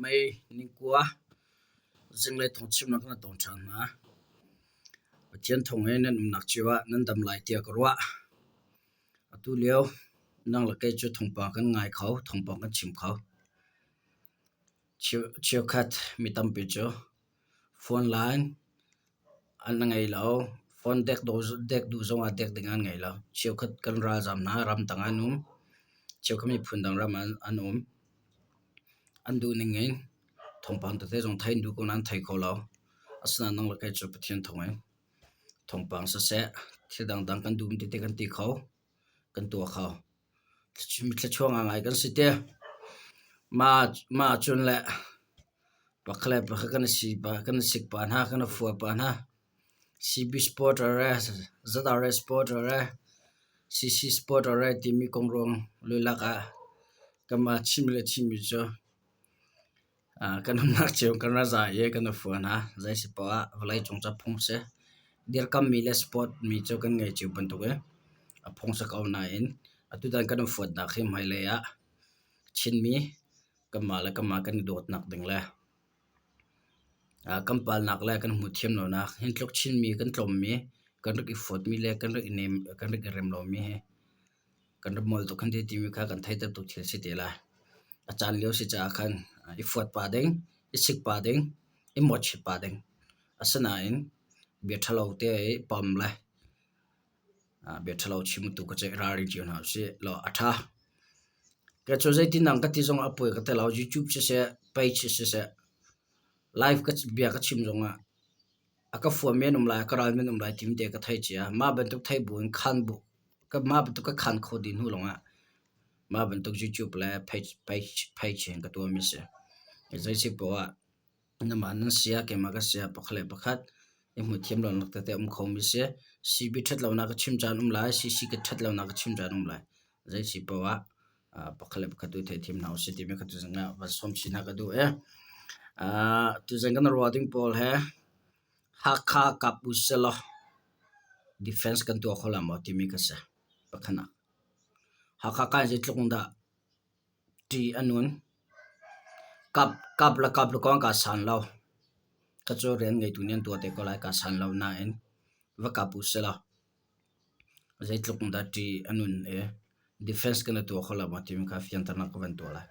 Mei ni kua zinglei thawngchimnak na tong ṭhan hna. Pathian thawng he nan umnak cio ah nan dam lai tiah ka ruah. Atu lio nang le kei cu thawngpang kan ngai kho, thawngpang kan chim kho. Cheukhat mi tampi cu phone line an ngei lo. Phone dek duh zongah dek ding an ngei lo. Cheukhat kan ralzaam hna ramdang an um. Cheukhat miphun dang ram ah an um. An duh ning in thawngpang tete zong theih an duh ko nain an thei kho lo. Asinain nang le kei cu Pathian thawng in thawngpang siseh, thil dangdang kan duhmi tete kan ti kho, kan tuah kho. Thluachuah ngaingai kan si ti. Mah ahcun le pakhat le pakhat kan i si pah, kan i sik pah hna, kan i fua pah hna. CB supporter le ZRA supporter le CC supporter le timi kong ruang lulak ah kanmah Chinmi le Chinmi cu kan umnak cio kan ra za i kan i fua hna. Zei si poah ah vawleicung cu a phung si. Dirkammi le support mi cu kan ngei cio bantuk in a phung si ko nain atutan kan i fuatnak hi hmailei ah Chinmi kanmah le kanmah kan i dawtnak ding le kan palnak le kan hmuhthiam lonak hi tluk Chinmi kan tlawmmi kan rak i fuatmi le kan rak i nem kan rak i rem lomi hi kan rak molh tuk kan ti timi kha kan theihter tuk thil si te lai. A caan lio si caah khan i fuat pah ding, i sik pah ding, i mawhchiat pah ding. Asinain bia ṭhalo te i pom le bia ṭhalo chim tu ka cu i ralring cio hna usih law a ṭha. Kei cu zeitin ka ti zongah a puai ka ti lo. YouTube siseh, page siseh, live ka bia ka chim zongah a ka fuami an um lai, a ka ralmi an um lai timi te ka thei cia. Mah bantuk theih buin khan bu, mah bantuk ka khan khawh dih hnu lawngah mah bantuk YouTube le page, page, page hin ka tuahmi a si. Zei si poah ah Namah nan si ah keimah ka si ah pakhat le pakhat i hmuhthiam lonak tete a um khomi si. CB ṭhat lonak ka chim caan um lai, CC ka ṭhat lonak ka chim caan um lai. Zei si paoh ah pakhat le pakhat tu theithiam hna usih timi kha tuzing ah van sawm chin hna ka duh i. Tuzing kan ruah ding pawl he Hakha kap usilaw defense kan tuah kho lai maw timi ka si pakhat nak. Hakha kai zeitluk in dah Ṭih a nun. Kap le kap le kong kaa san lo. Ka cu rian ngeitu nih an tuah te ko lai kaa san lo nain va kap u silaw zeitluk in dah ṭih a nun i defense kan i tuah kho lo maw timi kha fianternak ka van tuah lai.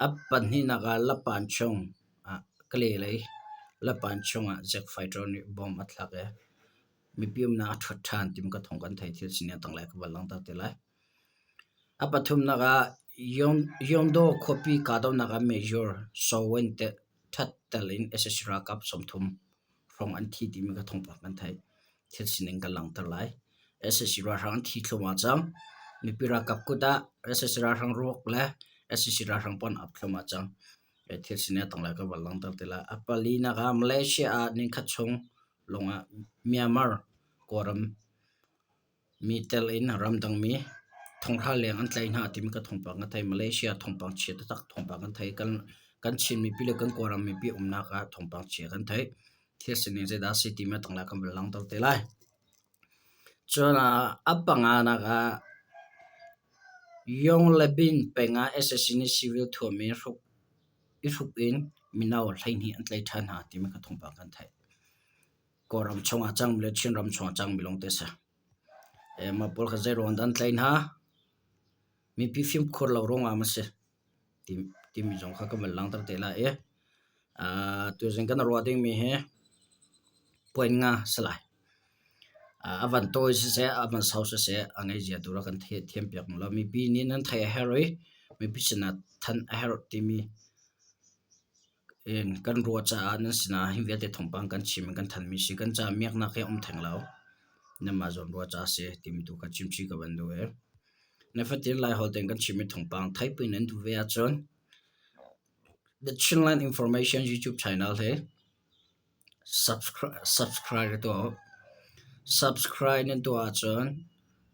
A pahnihnak ah Lapan chung ah Kale lei Lapan chung ah Jack fighter nih bomb a thlak i mipi umnak a ṭhuat ṭhan timi ka thawng kan theih thil sining a tanglei ka van langhter te lai. A pathumnak ah Yondaw khuapi kahdohnak ah Major Soe Win that tel in sac ralkap 30 hrawng an thi timi kha thawngpang kan theih. Thil sining kan langhter lai. Sac ralhrang an thi thluahmah cang. Mipi ralkap kut ah sac ralhrang ruak le sac ralhrang pawl an ap thluahmah cang. Thil sining a tanglei ka van langhter te lai. A palinak ah Malaysia ah nikhat chung lawngah Myanmar Kawlram Mi tel in ramdangmi thonghra leng an tlaih hna timi ka thawngpang ka thei. Malaysia thawngpang chia taktak thawngpang kan thei. Kan Chin mipi le kan Kawlram mipi umnak ah thawngpang chia kan theih. Thil sining zeidah a si timi a tanglei kan van langhter te lai. Cun a panganak ah Yonglebin peng ah sac nih civil thuam in i hruk in mino 12 an tlaih ṭhan hna timi ka thawngpang kan theih. Kawlram chungah cangmi le Chinram chungah cangmi lawngte a si. Mah pawl kha zeiruang dah an tlaih hna? Mipi fimkhur lo ruangah maw a si timi zong kha ka van langhter te lai i tuzing kan ruah dingmi hi point nga si lai. A van tawi siseh, a van sau siseh a ngeizia tu rak kan thiam piak mu law mipi nih nan theih a herh i mipi sinah thanh a herh timi In kan ruah caah nan sinah hi vialte thawngpang kan chim i kan thanmi si. Kan caah miaknak hi a um theng lo. Nanmah zawn ruah caah a si timi tu kha chimchih ka van duh i nifatin Laiholh tein kan chimmi thawngpang theihpi nan duh ve ahcun The Chinland Information YouTube channel hi subscribe tuah u. Subscribe nan tuah ahcun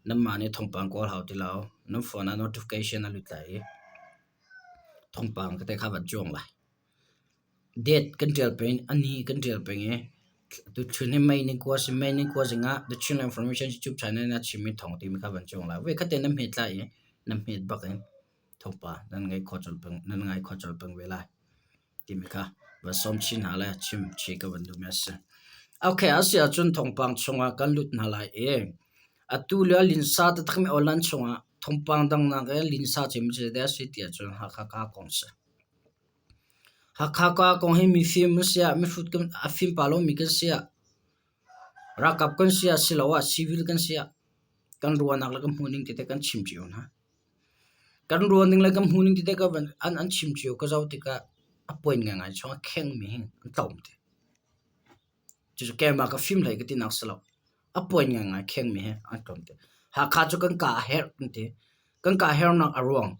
nanmah nih thawngpang kawl hau ti lo. Nan phone ah notification a lut lai i Thawngpang tete kha van cuang lai. Date kan ṭial peng a ni kan ṭial peng i tuchun hi May ni kua si. May ni kua zingah The Chin Information YouTube channel in a chimmi thawng timi kha van cuang lai. Voikhat te na hmet lai i na hmet bak in. Thawngpa nan ngai kho colh peng nan ngai kho colh peng ve lai timi kha va sawm chin hna le chim chih ka van duhmi a si. Okay, a si ahcun thawngpang chungah kan lut hna lai i atu lio linsa taktakmi online chungah thawngpang dangnak i linsa cem cu zeidah a si ti ahcun Hakha ka kong si. Hakha ka kong hi mifim an si ah mihrut kan a fim pa lomi kan si ah ralkap kan si ah siloah civil kan si ah kan ruahnak le kan hmuhning tete kan chim cio hna. Kan ruahning le kan hmuhning tete ka van an an chim cio ka zoh tikah a point ngaingai chung a khengmi hi an tlawm te. Cucu keimah ka fim hlei ka tinak si lo. A point ngaingai khengmi hi an tlawm te. Hakha cu kan ka a herh kan ti. Kan ka herhnak a ruang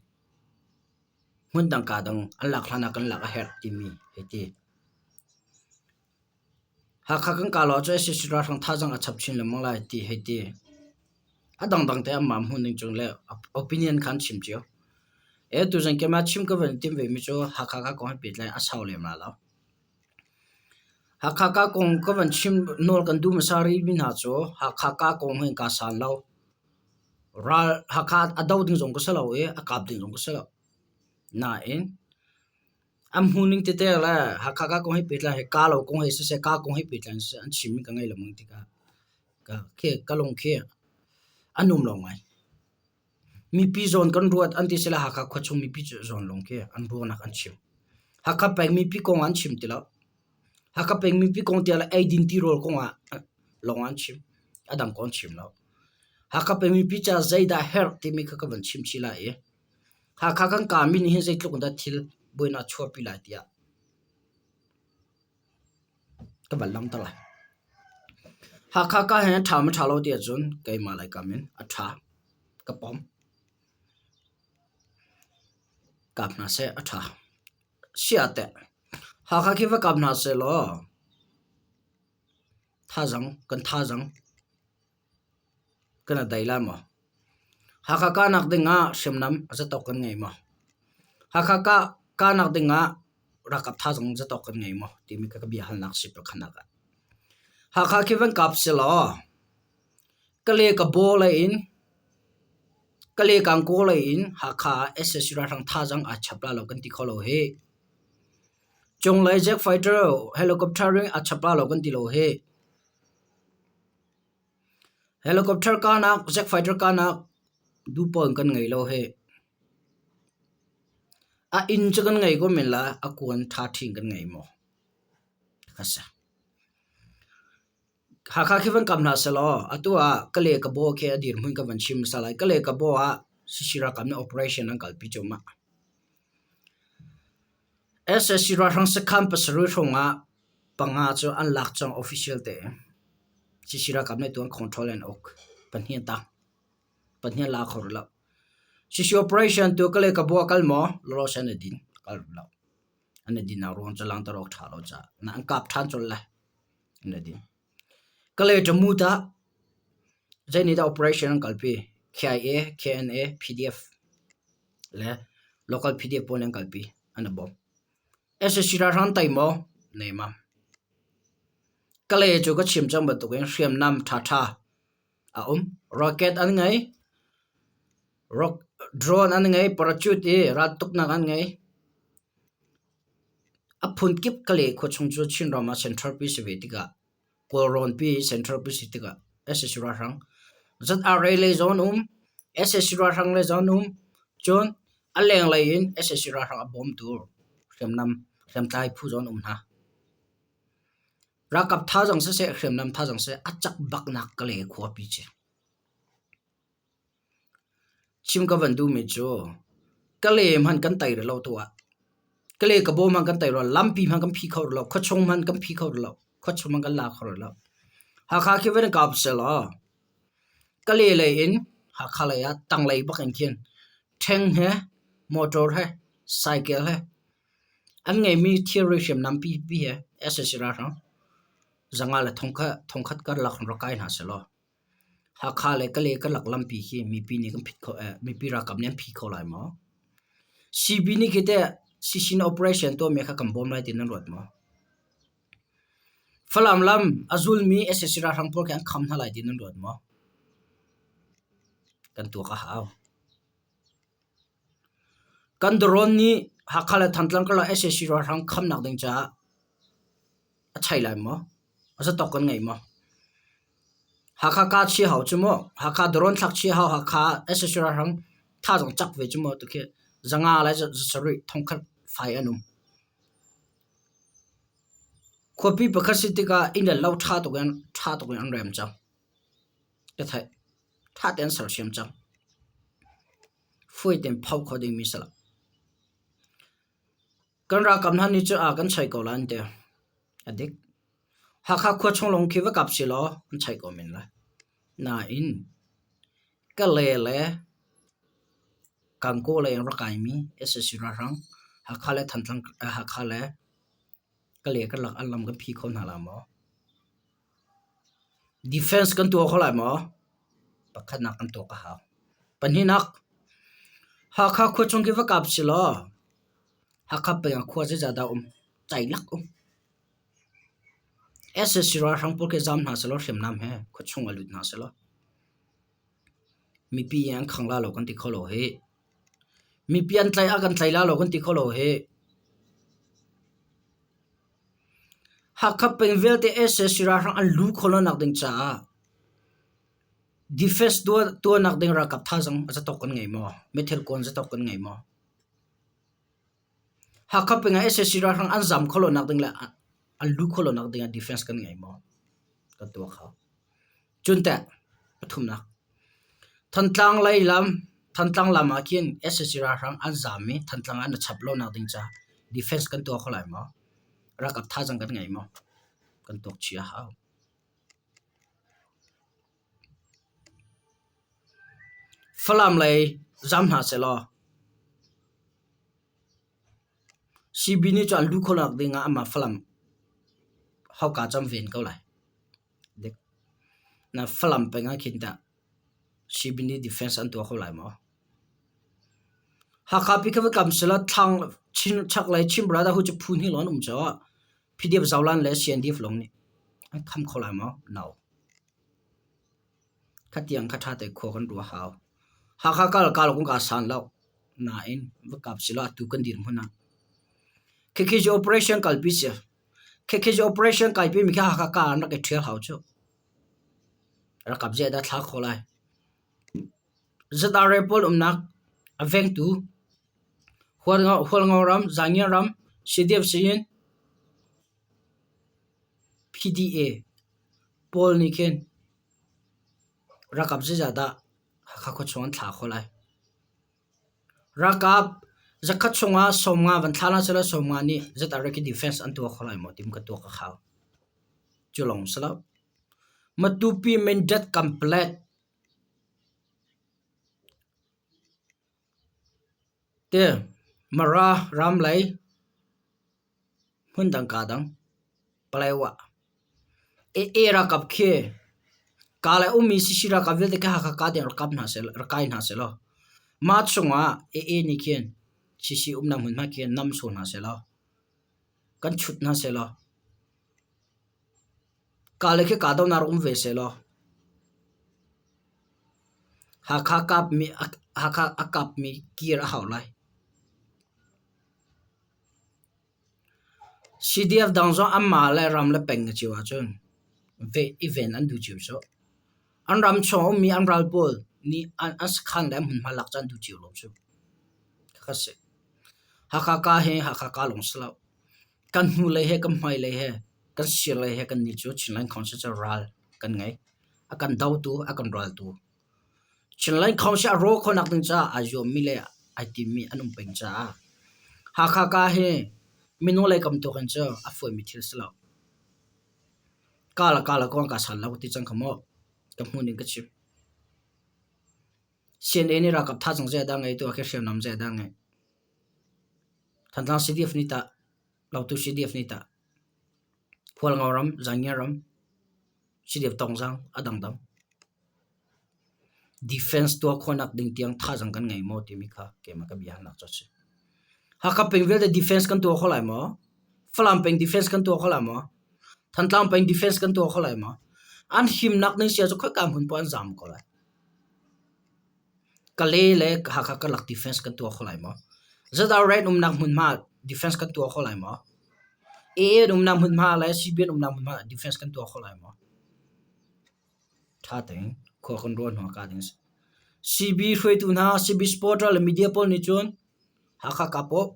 hmundang kaa dang an lak hlan ah kan lak a herh timi hei ti. Hakha kan kah lo ahcun sac ralhrang thazaang a chap chin lengmang lai ti hei ti. A dangdang te anmah hmuhning cung le opinion kha an chim cio. E tuzan keimah chim ka van i timh vemi cu Hakha ka kong he pehtlai a sau lem lai lo. Hakha ka kong ka van chim nawl kan duh hmasa rihmi hna cu Hakha ka kong hin kaa san lo. Ral Hakha a do ding zong ka si lo i a kap ding zong ka si lo. Nain An hmuhning tete le Hakha ka kong he pehtlai he ka lo kong he siseh ka kong he pehtlai in siseh an chimmi ka ngei lengmang tikah ka khi ka lung khi a nuam lo ngai. Mipi zawn kan ruat an ti sila Hakha khuachung mipi zawn lawng khi an ruahnak an chim. Hakha peng mipi kong an chim ti lo. Hakha peng mipi kong tiah le eidin tirawl kong ah lawng an chim. A dang kong an chim lo. Hakha peng mipi ca zeidah herh timi kha ka van chim chih lai i Hakha kan kami nih hin zeitluk in dah thil buainak a chuahpi lai tiah ka van langhter lai. Hakha ka hin a ṭha maw ṭha lo ti ahcun keimah lei kam in a ṭha ka pom. Kap hna seh a ṭha. Siah teh Hakha khi va kap hna sehlaw thazaang kan thazaang Kan i dai lai maw? Hakha kahnak dingah hriamnam a zatawk kan ngei maw? Hakha kah kahnak dingah ralkap thazaang zatawk kan ngei maw? Timi ka bia halnak si pakhatnak ah. Hakha khi van kap silaw Kale ka baw lei in Kale kangkaw lei in Hakha ah sac ralhrang thazaang aa chap la lo kan ti kho lo hih. Cunglei jet fighter helicopter in aa chap la lo kan ti lo hih. Helicopter kahnak, jet fighter kahnak duhpaoh in kan ngei lo hih. A inn cu kan ngei ko men lai, a kuan ṭhaṭhi in kan ngei maw? Ka si. Hakha khi van kam hna sehlaw, atu ah Kale Kabaw khi a dirhmun ka van chim hmasa lai. Kale Kabaw ah CC ralkap nih operation an kalpi cuahmah. Sac ralhrang sakhan pasarih hrawng ah panga cu an lak cang official tein. CC ralkap nih tuan control an uk. Pahnih an tang. Pahnih an la kho rih lo. CC operation tu Kalay Kabaw kal maw? Lawlaw an i din. Kal rih lo. An i dinnak ruang cu langhter awk ṭha lo caah. Na an kap ṭhan colh lai. An i din. Kalay Tamu tah zei nih dah operation an kalpi? KIA, KNA, PDF le local PDF pawl nih an kalpi. An i bawm. Sac ralhrang tei maw? Nei ma. Kalay cu ka chim cang bantukin hriamnam ṭhaṭha a um. Rocket an ngei. Rock, drone an ngei. Parachute i raltuknak an ngei. A phunkip Kalay khuachung cu Chinram ah central pi si ve tikah Kawlrawnpi central pi si tikah sac ralhrang ZRA lei zong an um. Sac ralhrang lei zong an um. Cun a lenglei in sac ralhrang a bawmtu hriamnam hriamtlai phu zong an um hna. Ralkap thazaang siseh hriamnam thazaang siseh a cak baknak Kalay khuapi cu. Chim ka van duhmi cu Kalay hmanh kan tei rih lo tu ah Kalay Kabaw hmanh kan tei rih lo, lampi hmanh kan phi kho rih lo, khuachung hmanh kan phi kho rih lo, khuachung hmanh kan la kho rih lo. Hakha khi van kap sehlaw Kalay lei in Hakha lei ah tanglei bak in khin ṭheng he motor he cycle he an ngeihmi thilri hriamnam pipi he sac ralhrang zanga le thongkhat karlak in rak kai hna sehlaw Hakha le Kalay karlak lampi khi mipi nih kan phit kho mipi ralkap nih an phi kho lai maw? CB nih khi teh sisin operation tuahmi kha kan bawm lai ti nan ruat maw? Falam lam a zulmi sac ralhrang pawl khi an kham hna lai ti nan ruat maw? Kan tuak a hau. Kan drone nih Hakha le Thantlang karlak sac ralhrang khamnak ding caah a chai lai maw? A zatawk kan ngei maw? Hakha ka chia hau cu maw? Hakha drone thlak chia hau Hakha sac ralhrang thazaang cak ve cu maw tukhi zanga le zasarih thongkhat fai an um. Khuapi pakhat si tikah inn le lo ṭha tuk in ṭha tuk in an rem cang. Ka theih. Ṭha tein sersiam cang. Fawi tein pho kho dingmi si lo. Kan ralkap hna nih cun aa kan choi ko lai an ti. A dik. Hakha khua chung lawng khi va kap silaw an choi ko men lai. Nain Kale le Gangaw lei in rak kaimi sac ralhrang Hakha le Thantlang Hakha le Kale karlak an lam kan phi kho hna lai maw? Defense kan tuah kho lai maw? Pakhatnak kan tuak a hau. Pahnihnak, Hakha khua chung khi va kap silaw Hakha peng ah khua zeizah dah um? Ceilak um. Sac ralhrang pawl khi zaam hna sehlaw hriamnam he khuachung ah lut hna sehlaw mipi an khang la lo kan ti kho lo hih. Mipi an tlaih ah kan tlai la lo kan ti kho lo hih. Hakha peng vialte sac ralhrang an lu khawh lonak ding caah defense tuahnak ding ralkap thazaang a zatawk kan ngei maw? Meithal kuan zatawk kan ngei maw? Hakha peng ah sac ralhrang an zam khawh lonak ding le an luh khawh lonak ding ah defense kan ngei maw? Kan tuak hau. Cun teh pathumnak Thantlang lei lam Thantlang lam ah khin sac ralhrang an zam i Thantlang ah an i chap lonak ding caah defense kan tuah kho lai maw? Ralkap thazaang kan ngei maw? Kan tuak chih a hau. Falam lei zam hna sehlaw CB nih cun an luh khawhnak ding ah amah Falam hauka cu an ven ko lai. Na Falam peng ah khin tah CB nih defense an tuah kho lai maw? Hakha pi kha va kam sehlaw thlang chaklei Chin Brotherhood cu phu hnih lawng an um caah PDF Zolan le CNDF lawng nih an kham kho lai maw? No. Khatiang kha ṭha tein khua kan ruah hau. Hakha kal kal kong kaa san lo. Nain va kap sila atu kan dirhmun ah. Khikhi cu operation kalpi si. Khikhi cu operation kalpi mi kha Hakha ka an rak i ṭhial hau cu. Rakap zei dah thla kho lai. ZRA pawl umnak a vengtu Hualngo ram, Zangian ram, CDF Siyin, PDA pawl nih khin ralkap zeizah dah Hakha khuachung an thlah khawh lai? Ralkap zakhat chungah 50 van thla hna sehlaw 50 nih ZRA khi defense an tuah kho lai maw timi ka tuak a hau. Cu lawng si lo. Matupi Mindat Complex Te Mara ram lei hmundang kaa dang Paletwa AA ralkap khi kaa le ummi CC ralkap vialte khi Hakha kaa tiang rak kap hna seh rak kai hna sehlaw mah chungah AA nih khin CC umnak hmunhma khi nam sawh hna sehlaw kan chut hna sehlaw kaa le khi kahdohnak rak um ve sehlaw Hakha kapmi Hakha a kapmi kir a hau lai. CDF dang zong anmah le ram le peng cio ahcun i ven an duh cio cu. An ram chung a ummi an ral pawl nih an sakhan le an hmunhma lak cu an duh cio lo cu. Khakha si. Hakha ka hi Hakha ka lawng si lo. Kan hnulei he kan hmailei he kan sirlei he kannih cu Chinland Council cu ral kan ngei. A kan dotu, a kan raltu. Chinland Council a rawh khawhnak ding caah aa zuammi le ai timmi an um peng caah Hakha ka hi minung lei kam tuk in cu a fawimi thil si lo. Ka le ka le kong kaa sal lo ti cang kha mu. Ka hmuh ning ka chim. CNA nih ralkap thazaang zei dah ngei tu khi hriamnam zei dah ngei. Thantlang CDF nih tah, Lautu CDF nih tah, Hualngo ram, Zangia ram, CDF Tongzang a dangdang. Defense tuah khawhnak ding tiang thazaang kan ngei maw timi kha keimah ka biahalnak cu a si. Hakha peng vialte defense kan tuah kho lai maw? Falam peng defense kan tuah kho lai maw? Thantlang peng defense kan tuah kho lai maw? An himnak ding sia cu khoika hmun poah an zaam ko lai. Kale le Hakha karlak defense kan tuah kho lai maw? ZRA an umnak hmunhma defense kan tuah kho lai maw? AA an umnak hmunhma le CB an umnak hmunhma defense kan tuah kho lai maw? Ṭha tein khua kan ruah hnu ah kah ding a si. CB hruaitu hna, CB supporter le media pawl nih cun Hakha kap awk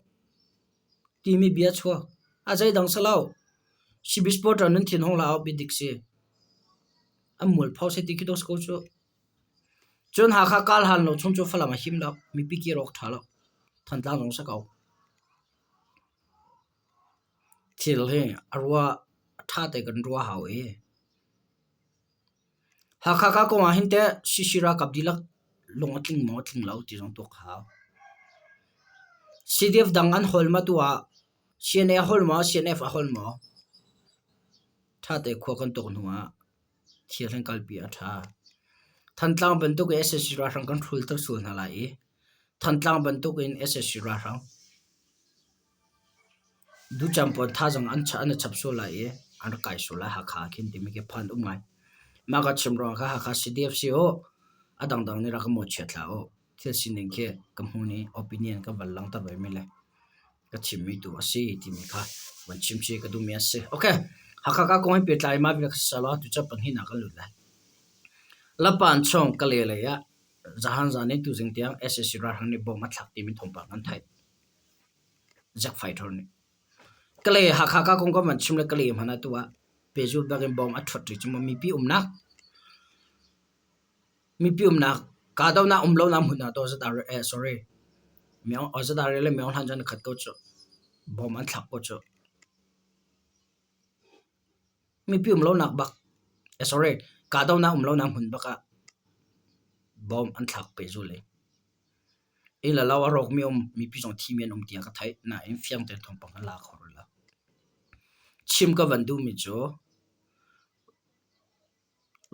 timi bia chuak. A zeidang si lo. CB supporter nan thin hung hlah awk bia dik si. An mualpho seh ti khi dawh si ko cu. Cun Hakha kal han lo chung cu Falam a him lo. Mipi kir awk ṭha lo. Thantlang zong si ko. Thil hi a ruah a ṭha te kan ruah hau i Hakha ka kong ah hin teh CC ralkap dihlak lung a tling maw tling lo ti zong tuak a hau. CDF dang an hawl ma tu ah CNA a hawl maw CNF a hawl maw? Ṭha te khua kan tuak hnu ah thil hin kalpi a ṭha. Thantlang bantuk in sac ralhrang kan hrulter sual hna lai i Thantlang bantuk in sac ralhrang Ducam pawl thazaang an i chap sual lai i an rak kai sual lai Hakha ah khin timi khi phan um ngai. Mah ka chim ruangah kha Hakha CDF si u, a dangdang nih rak ka mawhchiat hlah u. Thil sining khi ka hmun i opinion ka van langhter vemi le ka chimmi tu a si timi kha van chim chih ka duhmi a si. Okay, Hakha ka kong he pehtlai mah bia kha si law tuchan pahnihnak kan lut lai. Lapan chung Kale lei ah zahan zan in tuzing tiang sac ralhrang nih bomb a thlak timi thawngpang kan theih. Zack Fighter nih. Kalay Hakha ka kong ka van chim le Kalay hmanh ah tu ah pehzulh bak in bom a ṭhuat rih cu mu mipi umnak mipi umnak kahdohnak um lonak hmun ah tawh eh sorry Zadar le Myo Hlan cu an khat ko cu bom an thlak ko cu. Mipi um lonak bak eh sorry kahdohnak um lonak hmun bak ah bom an thlak pehzulh i Inn le lo a rawkmi um, mipi zong thimi an um tiah ka theih. Nain fiang tein thawngpang kan la kho rih lo. Chim ka van duhmi cu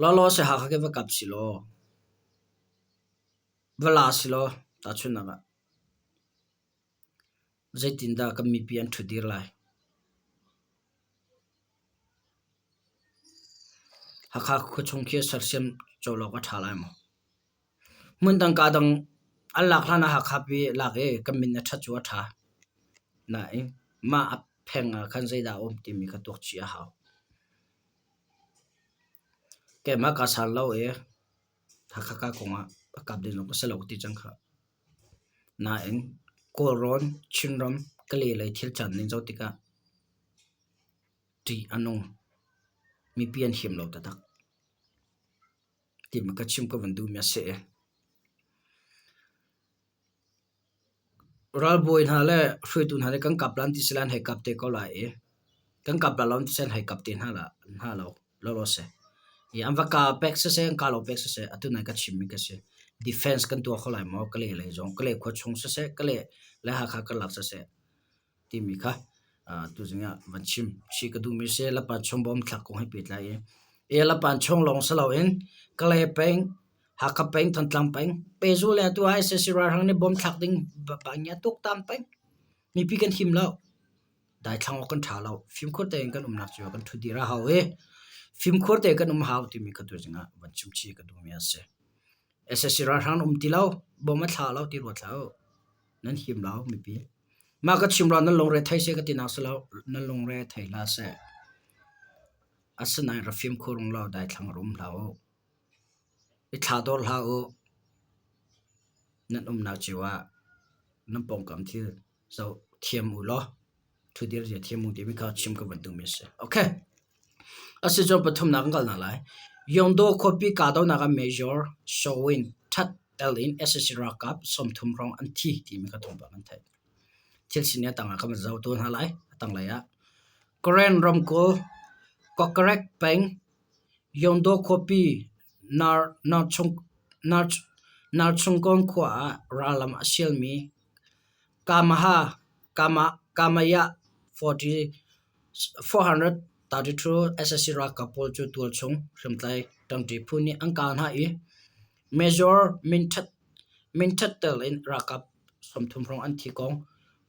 lawlaw si Hakha khi va kap silaw, va la silaw tahchunhnak ah zeitindah kan mipi an ṭhutdir lai? Hakha khuachung khi sersiam cawlawk awk a ṭha lai maw? Hmundang kaa dang an lak hlan ah Hakha pi lak i kan min a ṭhat cu a ṭha. Nain mah a pheng ah khan zeidah a um timi kha tuak chih a hau. Keimah kaa sal lo i Hakha ka kong ah a kap ding zong ka si lo ka ti cang khah. Nain Kawlrawn, Chinram, Kale lei thil caan ning zoh tikah ṭih a nung. Mipi an him lo taktak. Timi ka chim ka van duhmi a si. Ralbawi hna le hruaitu hna nih kan kap lan ti sila an hei kap te ko lai i kan kap la lo ti sila an hei kap te hna hna lo lawlaw si. I an va ka pek siseh an ka lo pek siseh atu nai ka chimmi ka si. Defense kan tuah kho lai maw Kale lei zong Kale khua chung siseh Kale le Hakha karlak siseh timi kha tuzing ah van chim chih ka duhmi si. Lapan chung bawm thlak kong he pehtlai i e Lapan chung lawng si loin Kalay peng, Hakha peng, Thantlang peng, Pezu le atu ah sac ralhrang nih bom thlak ding bangia tuk tam peng. Mipi kan him lo. Daithlang awk kan ṭha lo. Fimkhur tein kan umnak cio kan ṭhut dir a hau i fimkhur te kan um hau timi kha tuzing ah van chim chih ka duhmi a si. Sac ralhrang um ti lo, bom a thla lo ti ruat hlah u. Nan him lo mipi. Mah ka chim ruangah nan lungre thei seh ka ti nak si lo, nan lungre thei hlah seh. Asinain ra fimkhur ung law daithlang ra um hlah u. I thla dor hlah u. Nan umnak cio ah nan pawngkam thil zoh thiam u law ṭhudir zia thiam u timi kha chim ka van duhmi a si. Okay. Asicun pathumnak kan kal hna lai. Yongdaw khuapi kahdohnak ah Major Showin That tel in sac ralkap 30 hrawng an thi timi kha thawngpang kan theih. Thil sining a tangah kan van zoh tu hna lai. A tanglei ah Karen ramkulh Kokkrek peng Yongdaw khuapi Narchungkawn khua ah rallam a sialmi Kamaha Kamayah 432 sac ralkap pawl cu tualchung hriamtlai ṭangṭi phu nih an kah hna i Major Minthat tel in ralkap 30 hrawng an thi kong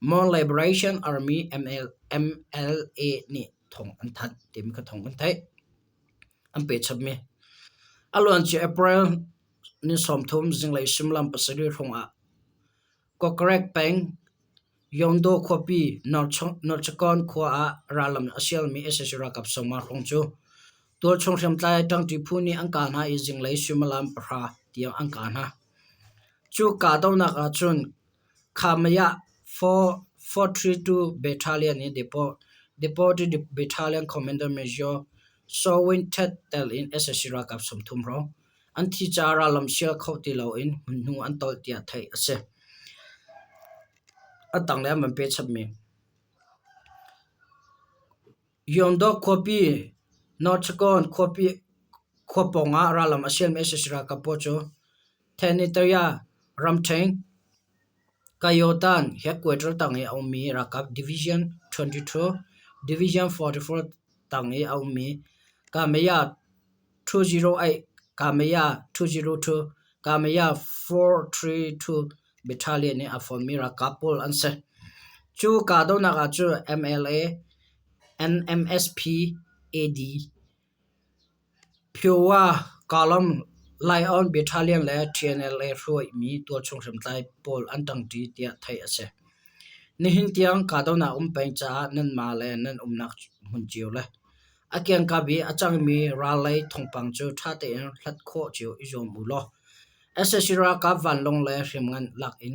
Mon Liberation Army MLA nih thawng an thanh timi kha thawng kan theih. An pechapmi. A luancia April ni 30 zinglei suimilam pasarih hrawng ah Kokkrek peng. Yondaw khuapi Northchakon khua ah rallam a sialmi sac ralkap sawma hrawng cu tualchung hriamtlai ṭangṭi phu nih an kah hna i zinglei suimilam pahra tiang an kah hna. Cu kahdohnak ah cun Khamaya 432 Battalion i Deputy Battalion Commander Major Saw Win Htet tel in sac ralkap 30 hrawng an thi caah rallam sial kho ti loin hmunhnu an tolh tiah theih a si. A tanglei an van pe chapmi. Yondaw khuapi Northchakon khuapi khua pawng ah rallam a sialmi sac ralkap pawl cu Thanitaya ramṭheng Kayotan headquarter tang i a ummi ralkap Division 22, Division 44 tang i a ummi Kamaya 208, Kamaya 202, Kamaya 432 Battalion nih a fonmi ralkap pawl an si. Cu kahdohnak ah cun MLA, NMSP, AD, Pyowa Kalam Lion Battalion le TNLA hruaimi tualchung hriamtlai pawl an ṭangṭi tiah theih a si. Nihin tiang kahdohnak um peng caah nanmah le nan umnak hmun cio le a kiangkap i a cangmi ral lei thawngpang cu ṭha tein hlat khawh cio i zuam u law sac ralkap vanlawng le hriamngan lak in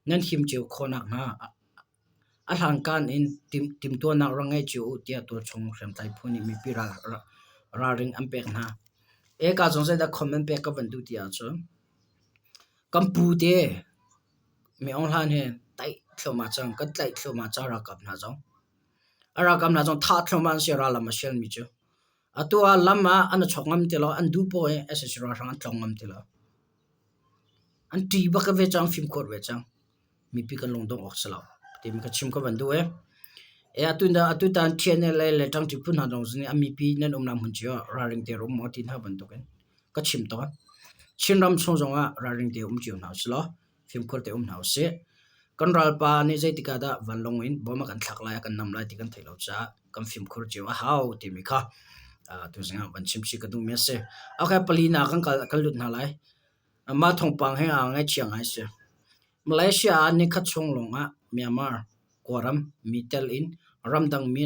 nan him cio khawh nakhnga a hlankan in timhtuahnak rak ngei cio u tiah tualchung hriamtlai phu nih mipi ralring an pek hna. Eka zong zeidah comment pek ka van duh ti ahcun kan pu te Mi Aung Hlaing hi taih thluahmah cang, kan tlaih thluahmah cang ralkap hna zong. A ralkap hna zong thah thluahmah an si rallam a sialmi cu. Atu ah lam ah an i chawk ngam ti lo, an duh poah in sac ralhrang an tlong ngam ti lo. An ṭih bak ve cang, fimkhur ve cang. Mipi kan lungdongh awk si lo timi ka chim ka van duh ee. E atu atutan TNLA le ṭangṭi phu hna zong nih a mipi nan umnak hmun cio ah ralring te um maw ti hna bantukin ka chim tawn. Chinram chung zongah ralring te um cio hna usilaw fimkhur te um hna usih. Kan ralpa nih zeitik ah dah vanlawng in bom a kan thlak lai, a kan nam lai ti kan theih lo caah kan fimkhur cio a hau timi kha tuzing ah van chim chih ka duhmi a si. Okay, palina kan kal kan lut hna lai. Mah thawngpang he aa ngaihchia ngai si. Malaysia ah nikhat chung lawngah Myanmar kawlram mi tel in ramdang mi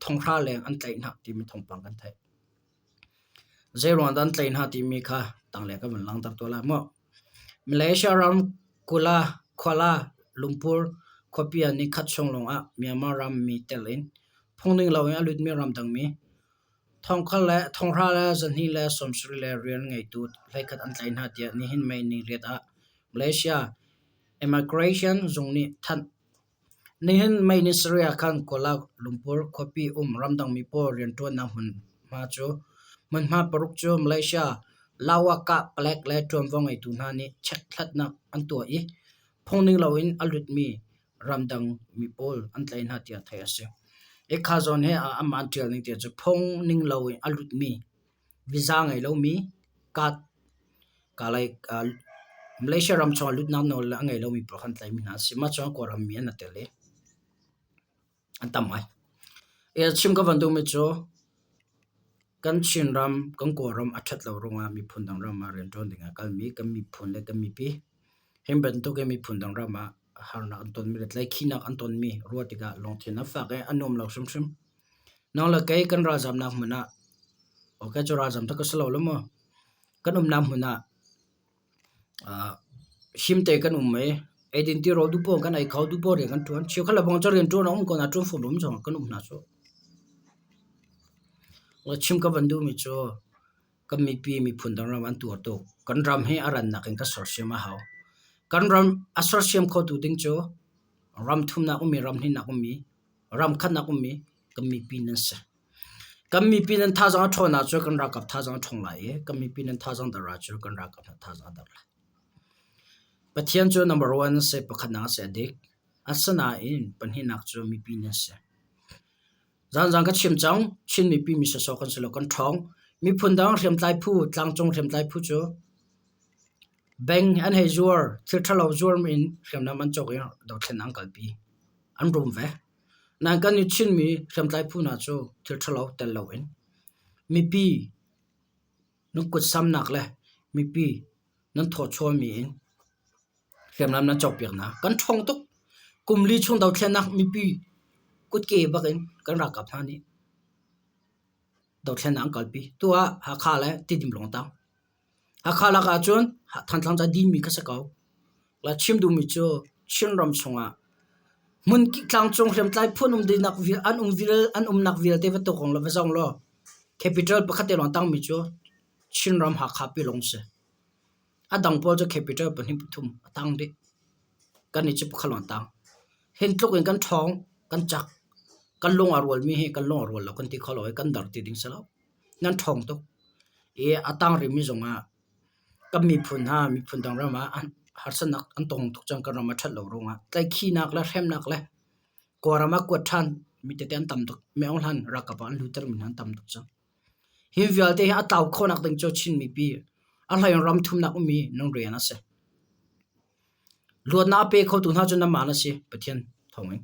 thonghra leng an tlaih hna timi thawngpang kan theih. Zeiruang dah an tlaih hna timi kha tanglei ka van langhter tuah lai mu. Malaysia ram Kuala Lumpur khuapi ah nikhat chung lawngah Myanmar ram mi tel in phungning loin a lutmi ramdang mi thonghra le zahnih le sawmsarih le rian ngeitu hleikhat an tlaih hna tiah nihin May ni riat ah Malaysia Immigration zung nih thanh. Nihin May ni sarih ah khan Kuala Lumpur khuapi um ramdangmi pawl rianṭuannak hmunhma cu hmunhma paruk cu Malaysia Lawakah palek le ṭuanvo ngeitu hna nih chekhlatnak an tuah i phungning loin a lutmi ramdang mi pawl an tlaih hna tiah theih a si. Hika zawn hi amah an ṭial ning ti cu phungning loin a lutmi visa ngei lomi card Malaysia ram chungah lutnak nawl a ngei lomi pawl kha an tlaihmi hna a si. Mah cungah Kawlram mi an i tel i an tam ngai. Chim ka van duhmi cu kan Chinram, kan Kawlram a ṭhat lo ruangah miphun dang ram ah rianṭuan ding ah a kalmi kan miphun le kan mipi hi bantukin miphun dang ram ah harnak an tonmi le tlaihkhihnak an tonmi ruah tikah lungthin a fak i a nuam lo hrimhrim. Nang le kei kan ralzamnak hmun ah okay cu ralzam tak ka si lo lo maw kan umnak hmun ah him te kan um i eidin tirawl duh paoh kan ei kho duh paoh rian kan ṭuan. Cheukhat le bang cu rian ṭuan a um ko nain ṭuan fawn lo zong kan um hna cu. Chim ka van duhmi cu kan mipi miphun dang ram an tuar tuk. Kan ram hi a rannak in kan sersiam a hau. Kan ram a sersiam khotu ding cu ram thumnak ummi, ram hnihnak ummi, ram khatnak ummi kan mipi nan si. Kan mipi nan thazaang a ṭhawn ahcun kan ralkap thazaang a ṭhawng lai i kan mipi nan thazaang dar ahcun kan ralkap hna thazaang a dar lai. Pathian cu number one a si, pakhatnak a si a dik. Asinain pahnihnak cu mipi nan si. Zanzang ka chim cang, Chin mipi mi sawsawh kan si lo, kan ṭhawng. Miphun dang hriamtlai phu, tlangcung hriamtlai phu cu bank an hei zuar, thil ṭhalo zuar in hriamnam an cawk i dothlennak an kalpi. An rum ve. Nain kan i Chinmi hriamtlai phu hna cu thil ṭhalo tel loin mipi nan kut samnak le mipi nan thawchuahmi in hriamnam nan cawkpiak hna. Kan ṭhawng tuk. Kum li chung dothlennak mipi kutke bak in kan ralkap hna nih dothlennak an kalpi. Tu ah Hakha le Tidim lawng tang. Hakha lak ahcun Thantlang ca dinmi kha si ko. La chim duhmi cu Chinram chungah hmun tlangcung hriamtlai phun um dinak an um an umnak vialte va tuk law va zong law capital pakhat te lawng tangmi cu Chinram Hakha pi lawng si. A dang pawl cu capital pahnih pathum a tang dih. Kannih cu pakhat lawng a tang. Hin tluk in kan ṭhawng, kan cak, kan lung aa rualmi hi kan lung a rual lo kan ti kho lo i kan dar ti ding si lo. Nan ṭhawng tuk. I a tang rihmi zongah kan miphun hna miphun dang ram ah harsatnak an tong tuk cang kan ram a ṭhat lo ruangah tlaihkhihnak le hremnak le Kawlram ah kuat ṭhan mi tete an tam tuk. Myo hlan ralkap ah an lutter mi hna an tam tuk cang. Hi vialte hi a tlau khawhnak ding cu Chin mipi a hlei in ram thumnak ummi nan rian a si. Luatnak a pe khotu hna cu nanmah na si, Pathian thawngin.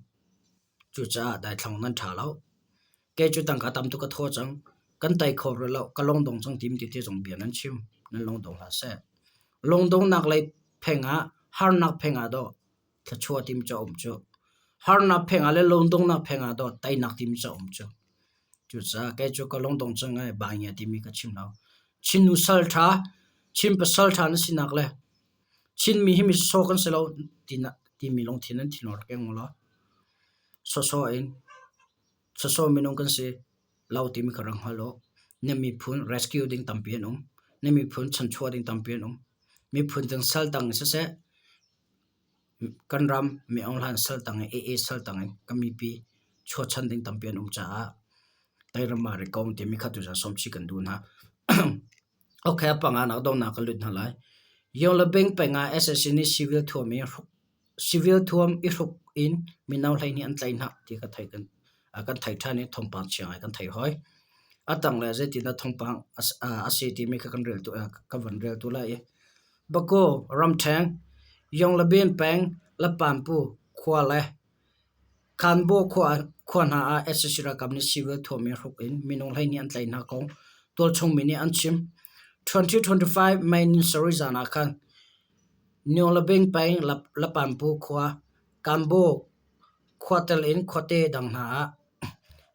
Cucaah daithlang nan ṭha lo. Kei cu tangka tam tuk ka thaw cang. Kan tei kho rih lo. Ka lungdong cang tim ti te zong bia nan chim. Nan lungdong hlah seh. Lungdongnak lei pheng ah harnak pheng ah dawh thluachuah timi cu a um cu. Harnak pheng ah le lungdonghnak pheng ah dawh teinak timi cu a um cu. Cucaah kei cu ka lungdong cang ai baingia timi ka chim lo. Chin nu sal ṭha, Chin pasal ṭha na sinak le Chinmi hi mi sawsawh kan si lo timi lungthin nan thinlung rak keng ulaw sawsawh in sawsawh minung kan si lo timi kha rak hngal u. Na miphun rescue ding tampi an um. Na miphun chanchuah ding tampi an um. Miphun dang sal tang in siseh, kan ram mi aung hlan sal tang in AA sal tang in kan mipi chuahchan ding tampi an um caah teiram ah ri ko timi kha tuzan sawmchih kan duh hna. Okay, a panga nak donghnak ka lut hna lai. Yonglabeng peng ah sac nih civil thuam i civil thuam i hruk in mino 12 an tlaih hna ti ka theih kan kan theih ṭhan i thawngpang chia ngai kan theih hoi. A tanglei ah zeitindah thawngpang a si timi kha kan rel tu ka van rel tu lai i Bako ramṭheng Yonglabin peng Lapanpu khua le Khanbaw khua hna ah sac ralkap nih civil thuam i hruk in minung 12 an tlaih hna kong tualchung mi nih an chim. 2025 May ni sarih zan ah khan Nyonglabing peng Lapanpu khua Kanbaw khua tel in khuate dang hna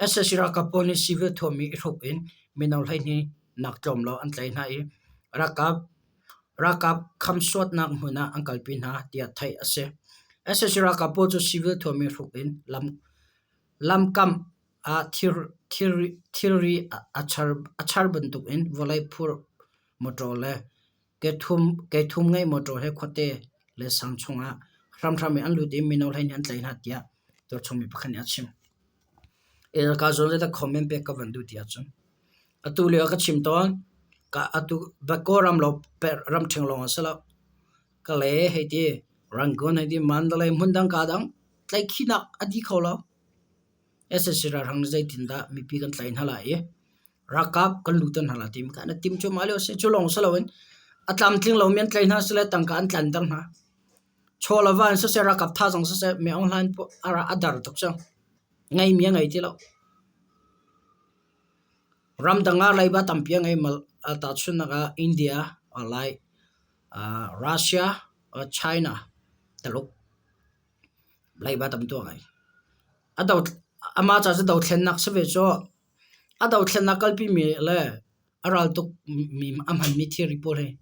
ah sac ralkap pawl nih civil thuam i hruk in mino 12 nak tlawm lo an tlaih hna i ralkap Ralkap khamsuatnak hmun ah an kalpi hna tiah theih a si. Sac ralkap pawl cu civil thuam i hruk in lamkam ah thilri a char bantuk in vawlei phur motor le kethum ngei motor he khuate le sang chung ah hramhram in an lut i mino 12 an tlaih hna tiah tualchung mi pakhat nih a chim. Ka zawn zeidah comment pek ka van duh ti ahcun atu lio ah ka chim tawn. Atu Kawlram ramṭhing lawng a si lo. Kalay hei ti, Rangoon hei ti, Mandalay hmundang kaa dang tlaihkhihnak a dih kho lo. Sac ralhrang nih zeitindah mipi kan tlaih hna lai i ralkap kan luhter hna lai timi kha an i timh cuahmah lio a si. Cu lawng si loin a tlamtling lomi an tlaih hna sile tangka an tlanter hna. Chaw le va in siseh ralkap thazaang siseh mi Aung Hlaing a dar tuk cang. Ngeimi a ngei ti lo. Ramdang ah leiba tampi a ngei. Tahchunhnak ah India, like Russia, China, Taluk leiba tam tuk a ngei. Amah ca cu dothlennak si ve cu. A dothlennak kalpimi le a raltuk mi a hmanmi thilri pawl hi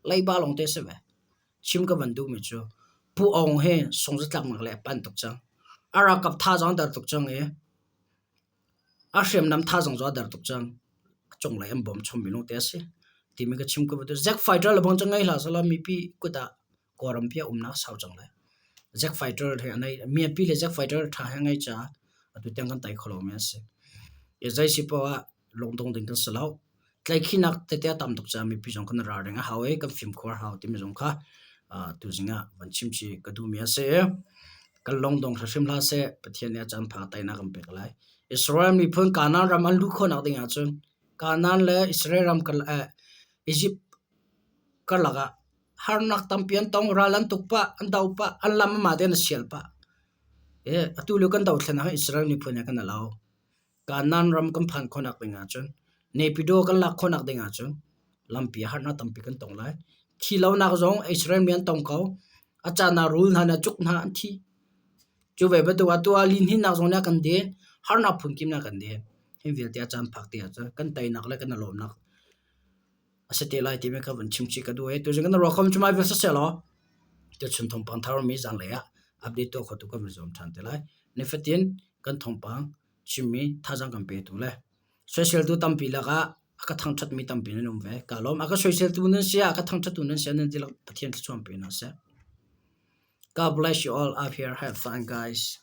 leiba lawngte a si ve. Chim ka van duhmi cu Pu Aung hi sungzatlaknak lei a panh tuk cang. A ralkap thazaang a der tuk cang i a hriamnam thazaang zong a der tuk cang. A cunglei an bawm chommi lawngte a si timi ka chim ka van duh. Zack fighter le bang cu ngei hlah sehlaw mipi kut ah Kawlrampi a umnak a sau cang lai. Zack fighter he a nei mipi le Zack fighter ṭha he a ngei caah atu tiang kan tei kho lomi a si. Zei si paoh ah lungdong ding kan si lo. Tlaihkhihnak tete a tam tuk caah mipi zong kan i ralring a hau i kan fimkhur a hau timi zong kha tuzing ah van chim chih ka duhmi a si. Kan lungdong hrimhrim hlah seh, Pathian nih a caan pha teinak kan pek lai. Israel miphun Kanaan ram an luh khawhnak ding ahcun Kanaan le Israel ram Egypt karlak ah harnak tampi an tong, ral an tuk pah, an do pah, an lam amah tein a sial pah. Atu lio kan dothlen ah Israel miphun he kan i lo. Kanaan ram kan phan khawhnak ding ahcun Naypyidaw kan lak khawhnak ding ahcun lampi ah harnak tampi kan tong lai. Thi lonak zong Israel mi an tong ko. A caan ah rul hna nih a cuk hna an thi. Cu ve bantuk ah tuah lihninnak zong nih a kan den, harnak phunkim nih a kan den. Hi vialte a caan phak te ahcun kan teinak le kan i lawmnak a si te lai timi kha vun chim chih ka duh i tuzing kan ruah kho cu mai vial siseh law tuchun thawngpang thar mi zanlei ah update tuah khotu kan vun zuam ṭhan te lai. Nifatin kan thawngpang chimmi thazaang kan petu le soiseltu tampi lakah a ka thangṭhatmi tampi nan um ve. Kaa lawm. A ka soiseltu nan si ah, a ka thangṭhattu nan si ah nan dihlak Pathian thluachuah pe hna seh. God bless you all up here. Have fun guys.